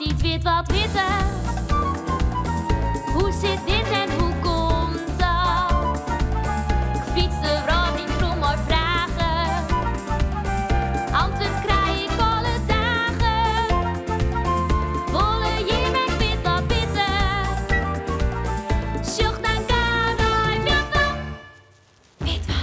altyd wit wat witte. Hoe sit dit en hoe komt dat? Ik fyts de wrâld yn troch mei fragen. Antwurd krij ik alle dagen. Wolle jim ek wit wat witte? Sjoch dan gau nei Wit wat! Wit wat!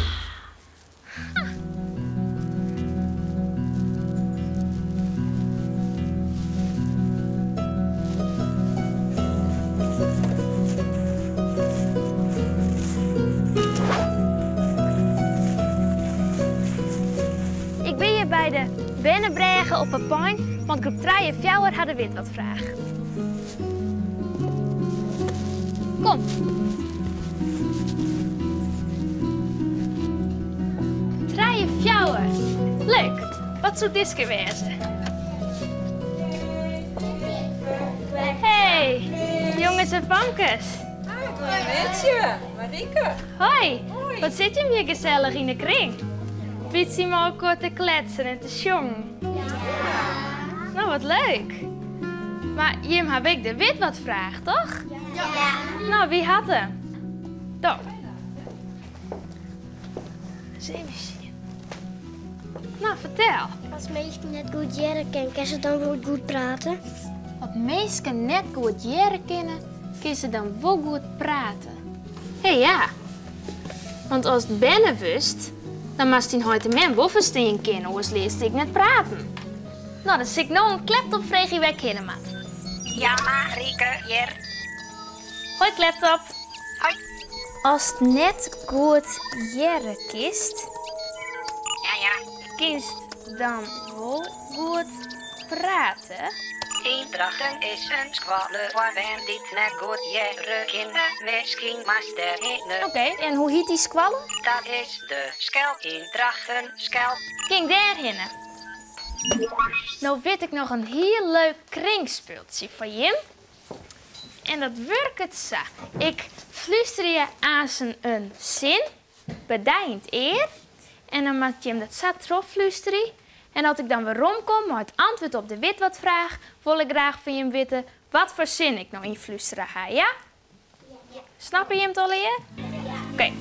Ik bin hjir by de Bernebrêge op 'e Pein, want groep trije en fjouwer ha de wit wat fraach. Kom. Trije, fjouwer. Leuk. Wat soe dizze kear wêze? Hey, jonges en famkes. Hoi Metsje, Marieke. Hoi. Wat sit jim hjir gesellich yn 'e kring? Bytsje mei elkoar te kletsen en te sjongen. No, wat leuk. Mar jim hawwe ek de wit wat fraach, toch? Ja. No, wie hat him? Do. Ris even sjen. No, fertel. As minsken net goed hearre kinne, kinne se dan wol goed prate? As minsken net goed hearre kinne, kinne se dan wol goed prate? Hé, ja. Want ast berne wurdst, dan moatst dyn heit en mem wol ferstean kinne, oars learst ek net praten. No, dan sil ik no oan Kleptop freegje wêr't ik hinne moat. Ja, Marieke hjir. Hoi Kleptop. Hoi. Ast net goed hearre kinst. Ja, ja. Kinst dan wol goed prate? Yn Drachten is in skoalle foar bern dy't net goed hearre kinne. Miskien moatst dêr hinne. Oké, en hoe hyt dy skoalle? Dat is de Skelp yn Drachten. Skelp. Kin ik dêr hinne? No wit ik noch in hiel leuk kringspultsje foar jim. En dat wurket sa. Ik flústerje aansen in sin by dy yn 't ear en dan moat jim dat sa trochflústerje. En as ik dan weromkom mei it antwurd op de wit-wat-fraach, wol ik graach fan jim witte wat foar sin ik no ynflústere ha, ja? Snappe jim it allegear? Oké.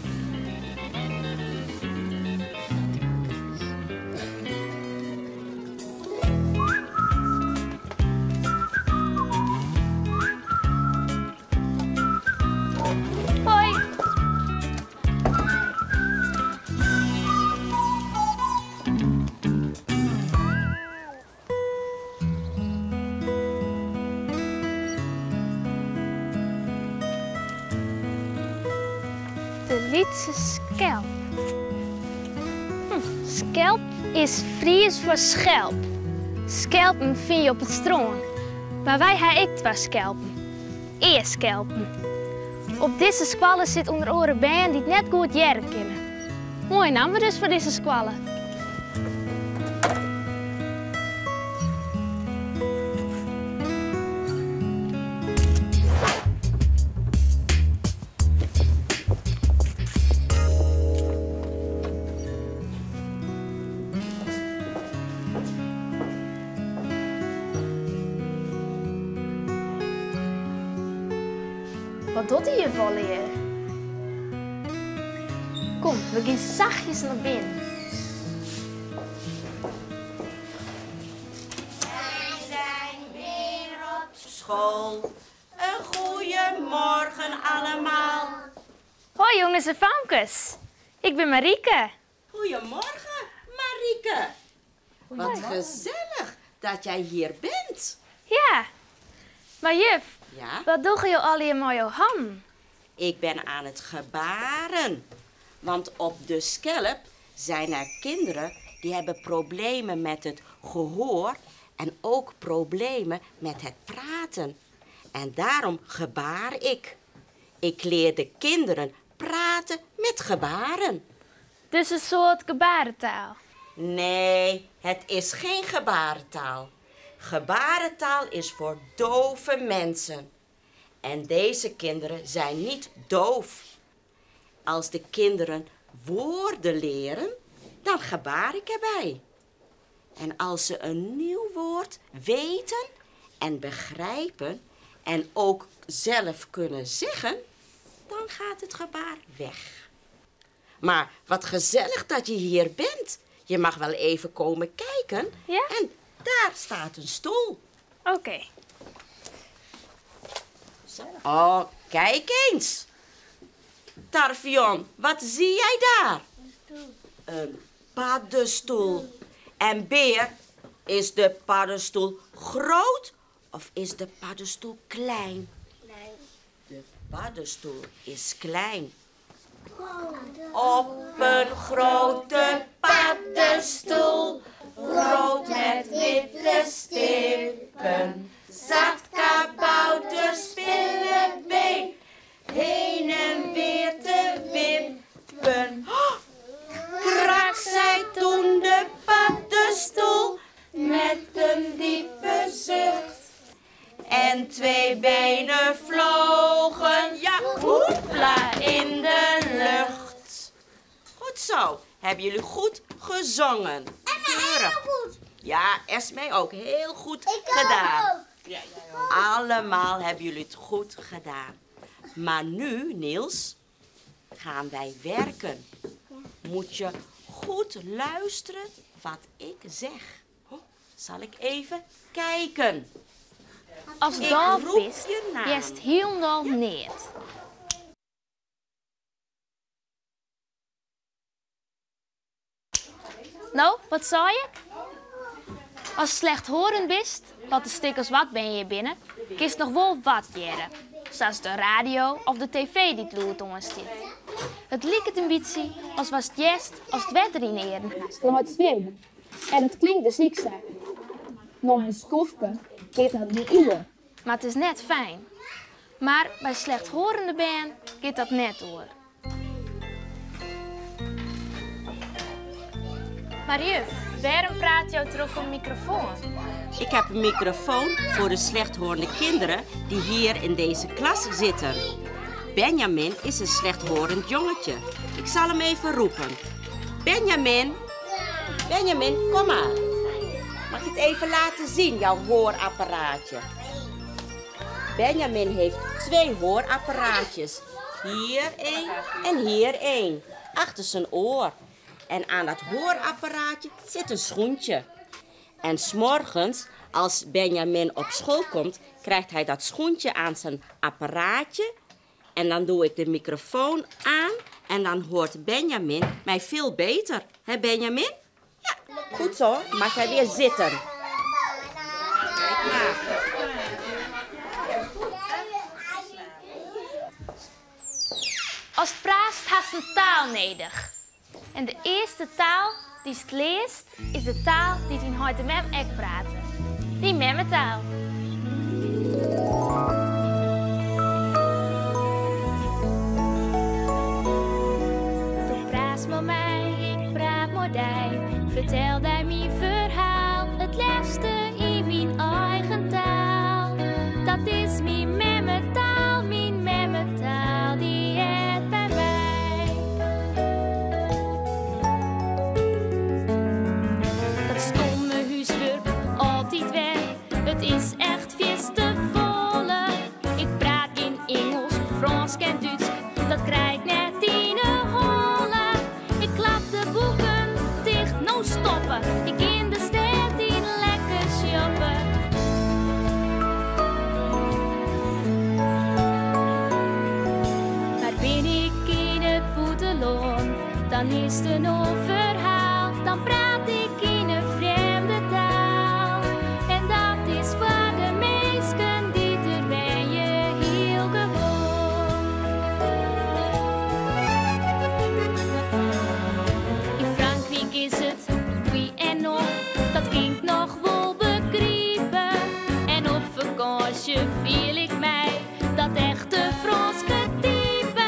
Hoi. De lytse skelp. Skelp is Fries foar schelp. Skelpen fine je op it strân. Mar wy ha ek twa skelpen. Earskelpen. Op dizze skoalle sit ûnder oare bern dy't net goed hearre kinne. Moaie namme dus foar dizze skoalle. Wat docht dy hjir allegear? Kom, we gean sachtjes nei binnen. Wij zijn weer op school. Een goeiemorgen allemaal. Hoi jonges en famkes. Ik bin Marieke. Goeiemorgen, Marieke. Wat gezellig dat jij hier bent. Ja. Mar juf, Ja? wat dogge jo allegear mei jo hannen? Ik ben aan het gebaren. Want op de Skelp zijn er kinderen die hebben problemen met het gehoor en ook problemen met het praten. En daarom gebaar ik. Ik leer de kinderen praten met gebaren. Dus in soart gebaretaal? Nee, het is geen gebarentaal. Gebarentaal is voor dove mensen. En deze kinderen zijn niet doof. Als de kinderen woorden leren, dan gebaar ik erbij. En als ze een nieuw woord weten en begrijpen en ook zelf kunnen zeggen, dan gaat het gebaar weg. Maar wat gezellig dat je hier bent. Je mag wel even komen kijken. Ja? En daar staat een stoel. Oké. Oh, kijk eens. Tarvion, wat zie jij daar? Een paddenstoel. En Beer, is de paddenstoel groot of is de paddenstoel klein? Klein. De paddenstoel is klein. Op een grote paddenstoel, rood met witte stippen, zat kabouter Spillebeen heen en weer te wippen. Oh, krak, zei toen de paddenstoel met een diepe zucht. En twee benen vlogen, ja, hoepla, in de lucht. Goed zo, hebben jullie goed gezongen. En Keurig. goed. Ja, Esmee ook heel goed Ik gedaan. ook. Allemaal hebben jullie het goed gedaan. Maar nu, Niels, gaan wij werken. Moet je goed luisteren wat ik zeg. Oh, zal ik even kijken? Als Ik doof roep bist, je naam. jest hielendal neat. Nou, wat zei ik? Als slechthorend bist, wat de stikkers wat ben je binnen, kist nog wel wat jaren. Zoals de radio of de tv die het loert zit. Het liep het een beetje als was het juist als het wetter in eren haast. Dan het zwemmen. En het klinkt dus ik zei. Nog een skofke, keert naar de uur. Maar het is net fijn. Maar bij slechthorende ben gaat dat net door. Maar juf, waarom praat jou terug een microfoon? Ik heb een microfoon voor de slechthorende kinderen die hier in deze klas zitten. Benjamin is een slechthorend jongetje. Ik zal hem even roepen. Benjamin, Benjamin, kom maar. Mag je het even laten zien, jouw hoorapparaatje? Benjamin heeft 2 hoorapparaatjes. Hier één en hier één. Achter zijn oor. En aan dat hoorapparaatje zit een schoentje. En 's morgens, als Benjamin op school komt, krijgt hij dat schoentje aan zijn apparaatje. En dan doe ik de microfoon aan en dan hoort Benjamin mij veel beter. Hè, Benjamin? Ja, goed zo. Mag hij weer zitten. Kijk maar. Als het praat, haast een taal nodig. En de eerste taal die het leest, is de taal die in hart en mem ek praten. Die memmetaal. Du praat met mij, ik praat met die. Vertel daar mijn verhaal, het liefste in mijn eigen taal. Dat is mijn memmetaal, mijn memmetaal, die het bij mij. Dat stomme huiswerk altijd weer, het is echt vies te volle. Ik praat in Engels, Frans en Duits, dat krijg ik net in de holle. Ik klap de boeken dicht, nou stoppen. Ik in de stad in lekker shoppen. Maar ben ik in het buitenland, dan is het een verhaal. Dan praat ik in een vreemde taal. En dat is voor de mensen die er ben je heel gewoon. In Frankrijk is het oui en non, dat klinkt nog wel begrepen. En op vakantie viel ik mij dat echte Franske type.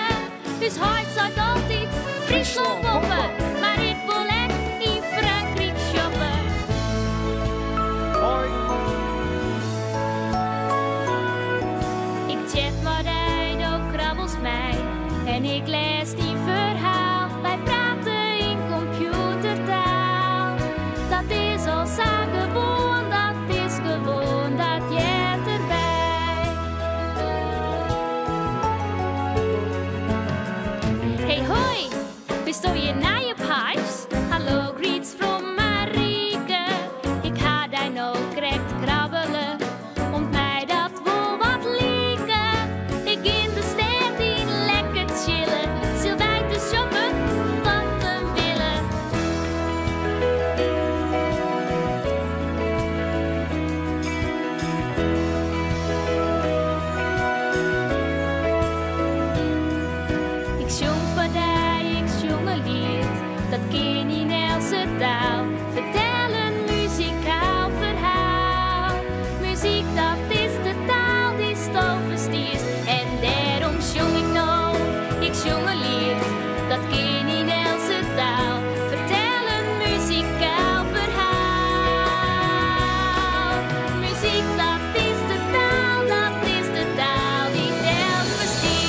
Dus hart zat altijd Friesland poppen, maar ik wil echt in Frankrijk shoppen. Hoi. Ik chat maar hij, ook krabbels mij en ik lees die verhaal. Wij praten in computertaal. Dat is al zo gewoon, dat is gewoon, dat jij. Bisto hjir nij op Hyves? Hallo, greets from Marieke. Ik ha dy no krekt krabbele, om't my dat wol wat like. Ik gean de stêd yn, lekker chille. Sil wy te shoppen, wat in wille. Ik sjong foar dy, ik sjong in liet, dat kin yn eltse taal. Fertel in muzikaal ferhaal. Muzyk, dat is de taal dy'tsto ferstiest. En dêrom sjong ik no, ik sjong in liet, dat kin yn eltse taal. Fertel in muzikaal ferhaal. Muzyk, dat is de taal, dat is de taal dy't elk ferstiet.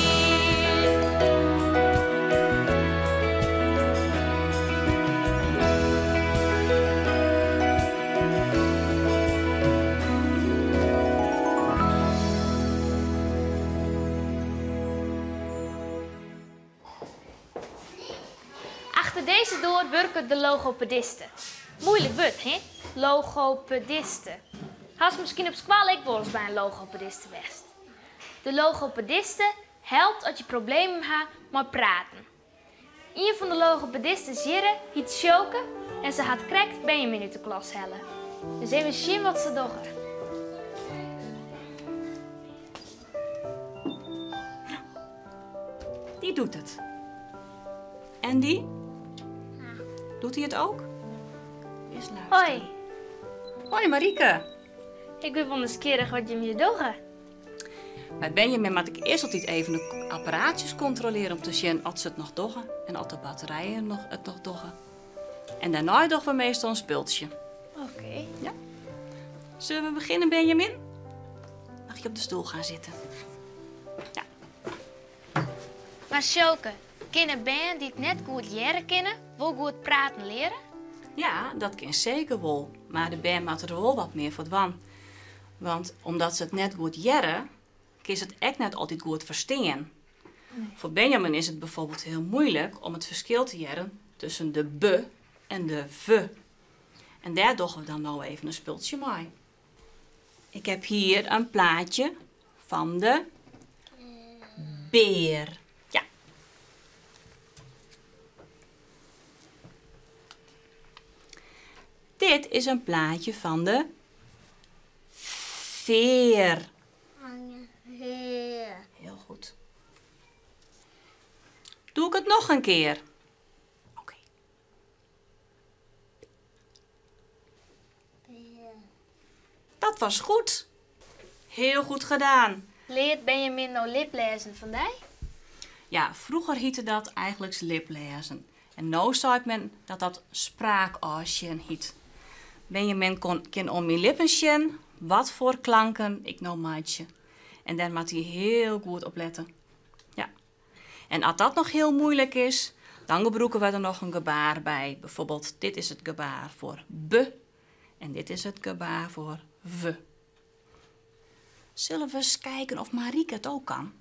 Achter dizze doar wurket de logopediste. Moeilik wurd, hè? Logopediste. Hast miskien op skoalle ek wolris by in logopediste west. De logopediste helpt as je problemen ha mei praten. Ien fan de logopedisten hjirre hyt Sjoke en se hat krekt Benjamin út de klas helle. Dus even sjen wat se dogge. Die doet het. En die? Doet hij het ook? Eerst luisteren. Hoi. Hoi Marieke. Ik bin wol nijsgjirrich wat jim hjir dogge. By Benjamin moat ik earst altyd even de apparaatsjes kontrolearje om te sjen oft se it noch dogge en oft de batterijen it noch dogge. En dêrnei dogge we meastal in spultsje. Oké. Ja. Zullen we beginnen, Benjamin? Mag je op de stoel gaan zitten? Ja. Mar Sjoke, kinne bern dy't net goed hearre kinne, wol goed praten leare? Ja, dat kin seker wol, mar de bern moatte der wol wat mear foar dwaan. Want omdat se it net goed hearre, kin se it ek net altyd goed ferstean. Foar Benjamin is it bijvoorbeeld hiel muoilik om it ferskil te hearren tusken de b en de v. En dêr dogge we dan no even in spultsje mei. Ik heb hier in plaatsje fan de bear. Ja. Dit is in plaatsje fan de veer. Heel goed. Doe ik it noch in kear? Oké. Dat was goed. Heel goed gedaan. Leart Benjamin no liplêzen fan dy? Ja, froeger hiette dat eigenliks liplêzen. En no seit men dat dat spraakôfsjen hyt. Benjamin kin oan myn lippen sjen wat foar klanken ik no meitsje. En dêr moat hy hiel goed op lette. Ja. En as dat noch hiel muoilik is, dan gebrûke we der noch in gebaar by. Bijvoorbeeld, dit is it gebaar foar b en dit is it gebaar foar v. Zullen we eens kijken of Marieke het ook kan?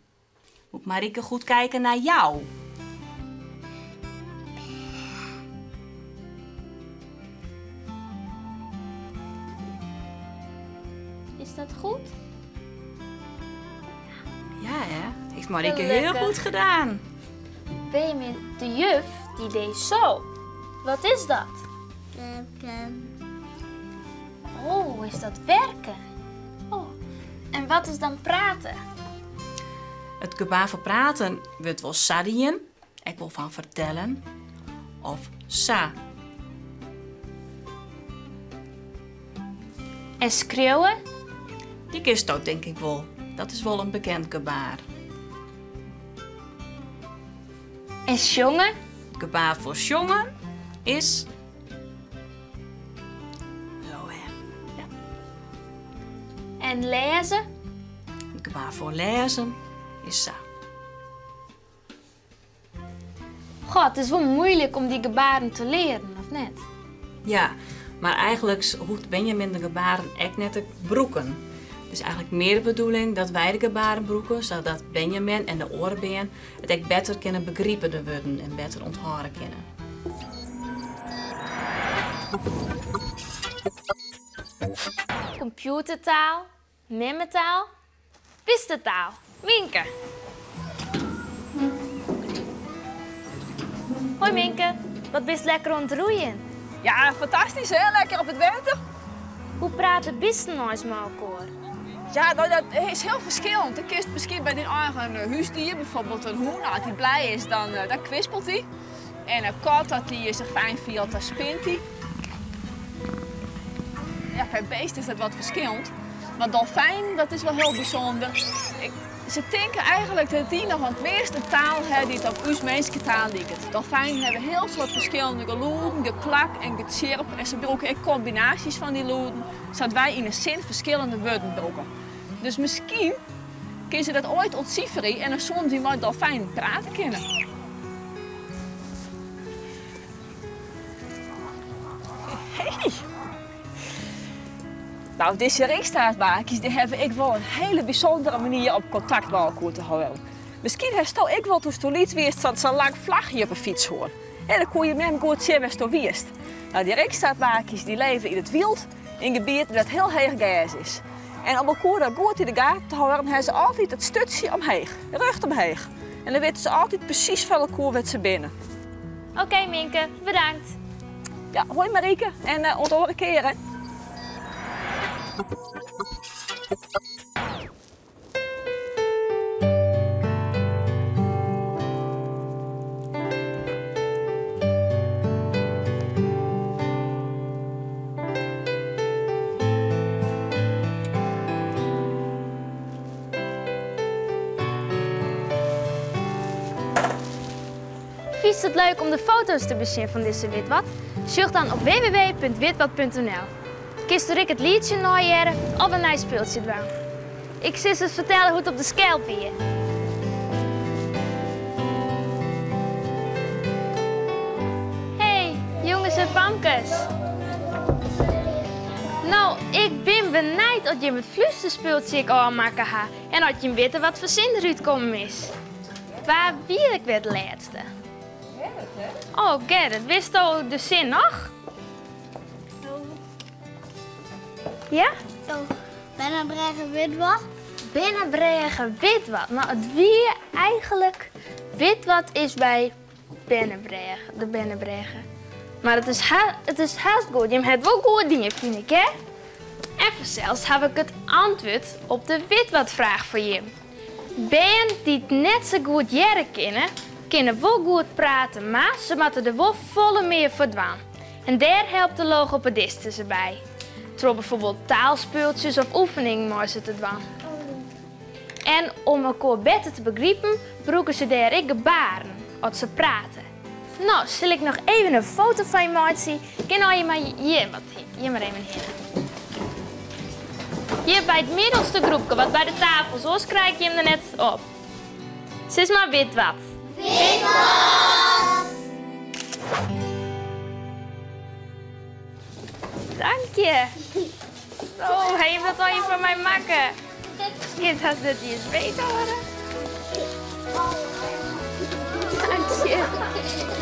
Moet Marieke goed kijken naar jou? Is dat goed? Ja, hè? Heeft Marieke heel Gelukkig. goed gedaan. Benjamin, de juf die deed zo. Wat is dat? Werken. Oh, is dat werken? Oh, en wat is dan praten? It gebaar foar praten wurdt wol sa dien, ek wol fan fertellen, of sa. En skriuwe? Dy kinsto tink ik wol. Dat is wol in bekend gebaar. En sjonge? It gebaar foar sjongen is zo, hè. Ja. En lêze? It gebaar foar lêzen is sa. Goh, it is wol muoilik om dy gebaren te learen, of net? Ja, mar eigenliks hoecht Benjamin de gebaren ek net te brûken. It is eigentlik mear de bedoeling dat wy de gebaren brûke, sadat Benjamin en de oare bern it ek better kinne begripe, de wurden, en better ûnthâlde kinne. Kompjûtertaal, memmetaal, bistetaal. Minke. Hoi Minke, wat bist lekker oan it roeien? Ja, fantastysk hè, lekker op it wetter. Hoe prate bisten eins mei elkoar? Ja, no, dat is hiel ferskillend. Do kinst miskien by dyn eigen húsdier, byfoarbyld in hûn, as dy blij is, dan, eh, dan kwispelt hy. En in kat, as dy sich fijn fielt, dan spint hy. Ja, per beest is dat wat ferskillend. Mar dolfijnen, dat is wol hiel bysûnder. Ik, se tinke eigenlik dat dy noch it meast in taal ha dy't op ús minsketaal liket. Dolfijnen hawwe hiel soad ferskillende gelûden, geklak en getsjirp en se brûke ek kombinaasjes fan dy lûden, sa't wy yn in sin ferskillende wurden brûke. Dus miskien kinne se dat oait ûntsiferje en dan soene wy mei dolfijnen prate kinne. Hey. Nou, dizze ringstaartbaakjes dy hawwe ek wol in hiele bysûndere manier om kontakt mei elkoar te hâlden. Miskien hasto ek wol doe'tsto lyts wiest sa'n lang flachje op 'e fyts hân. En dan koe je mem goed sjen wêr'tsto wiest. Nou, dy ringstaartbaakjes dy leve yn it wyld, yn gebieten wêr't hiel heech gers is. En om elkoar dan goed yn de gaten te hâlden, hawwe se altyd it sturtsje omheech, rjocht omheech. En dan witte se altyd presys fan elkoar wêr't se binne. Oké Minke, bedankt. Ja, hoi Marieke en eh, oant de oare kear hè. Fynst it leuk om de foto's te besjen fan dizze Witwat? Sjoch dan op www.witwat.nl. Kinst der ek it lietsje neihearre of in nij spultsje dwaan. Ik sil ris fertelle hoe't it op de skelp wie. Hey, jonges en famkes. No, ik bin benijd oft jim it flústerspultsje ek ôfmakke ha en oft jim witte wat foar sin der útkommen is. Wa wie ek wer de lêste? Gerrit, hè? Oh, Gerrit, witsto de sin noch? Ja? Binnenbrêge wit wat. Binnenbrêge wit wat. No, it wie eigenlik wit wat is by Binnenbrêge, de Binnenbrêge. Mar it is, ha, it is hast goed. Jim ha it wol goed dien, fyn ik, hè? En fansels haw ik it antwurd op de wit wat fraach foar jim. Bern dy't net sa goed hearre kinne, kinne wol goed prate, mar se moatte der wol folle mear foar dwaan. En dêr helpt de logopediste se by. Troch byfoarbyld taalspultsjes of oefeningen mei se te dwaan. En om elkoar better te begripen, brûke se dêr ek gebaren as se prate. No, sil ik noch even in foto fan je meitsje. Kin al je mar hjir wat hjir mar even hinne. Hjir by it middelste groepke, wat by de tafels, oars krij ik jim der net op. Sis mar wit wat. Wit wat! Dank je. Oh, ha jim dat allegear foar my makke? Dit hast dit iens beet hâlde. Dank je.